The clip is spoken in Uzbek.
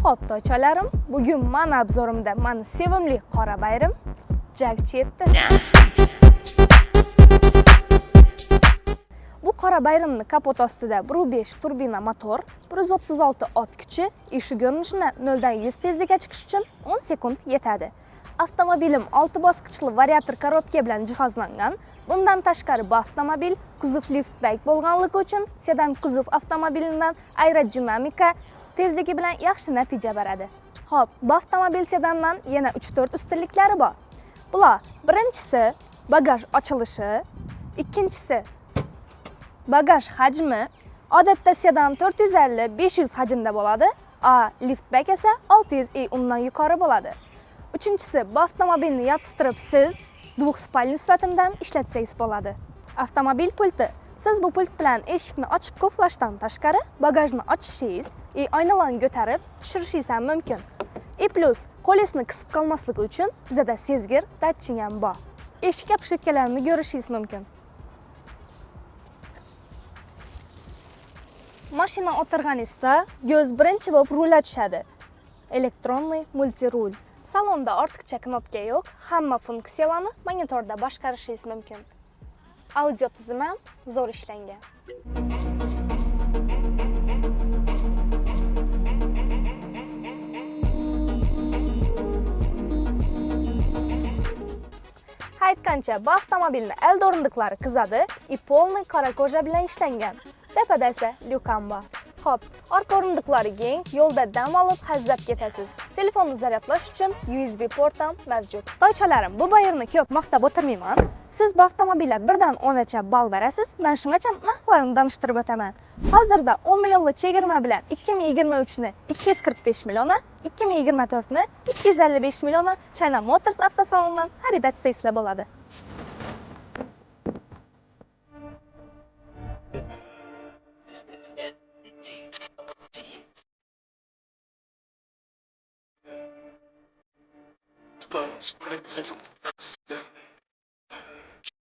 Xo'p, toychalarim, bugun mani obzorimda mani sevimli qora bayrim JAC 7. Bu qora bayrimni kapot ostida 1.5 turbina motor, 136 ot kuchi, shu ko'rinishini 0 dan 100 tezlikka chiqish uchun 10 sekund yetadi. Avtomobilim 6 bosqichli variator korobka bilan jihozlangan. Bundan tashqari bu avtomobil kuzov liftback bo'lganligi uchun sedan kuzov avtomobilidan aerodinamika tezligi bilan yaxshi natija beradi. Xo'p, bu avtomobil sedandan yana 3-4 ustunliklari bor. Bular: birinchisi bagaj ochilishi, ikkinchisi bagaj hajmi. Odatda sedan 450-500 hajmda bo'ladi, a liftback esa 600 i undan yuqori bo'ladi. Uchinchisi, bu avtomobilni yotistirib siz двухспальный sifatida ham ishlatsangiz bo'ladi. Avtomobil pulti. Siz bu pult bilan eshikni ochib qulflashdan tashqari bagajni ochishingiz i oynalarni ko'tarib tushirishingiz ham mumkin. I plus qo'lingizni qisib qolmasligi uchun bizada sezgir datchik ham bor. Eshik обшивкalarini ko'rishingiz mumkin. Mashina o'tirganingizda ko'z birinchi bo'lib rulga tushadi. Elektronniy multirul. Salonda ortiqcha knopka yo'q, hamma funksiyalarni monitorda boshqarishingiz mumkin. Audio tizimi ham zo'r ishlangan. Aytgancha, bu avtomobilni eld o'rindiqlari qizadi и полный qora koja bilan ishlangan. Tepada esa lyuk ham bor. Xo'p, orqa o'rindiqlari keng, yo'lda dam olib hazzab ketasiz. Telefonni zaryadlash uchun USB port ham mavjud. Toychalarim, bu bayirni ko'p maqtab o'tirmayman. Siz bu avtomobilga 1dan 10gacha ball berasiz. Men shungacha narxlarini tanishtirib o'taman. Hozirda 10 millionlik chegirma bilan 2023ni 245 milliona, 2024ni 255 milliona China Motors avtosalonidan xarid etsangizlar bo'ladi. But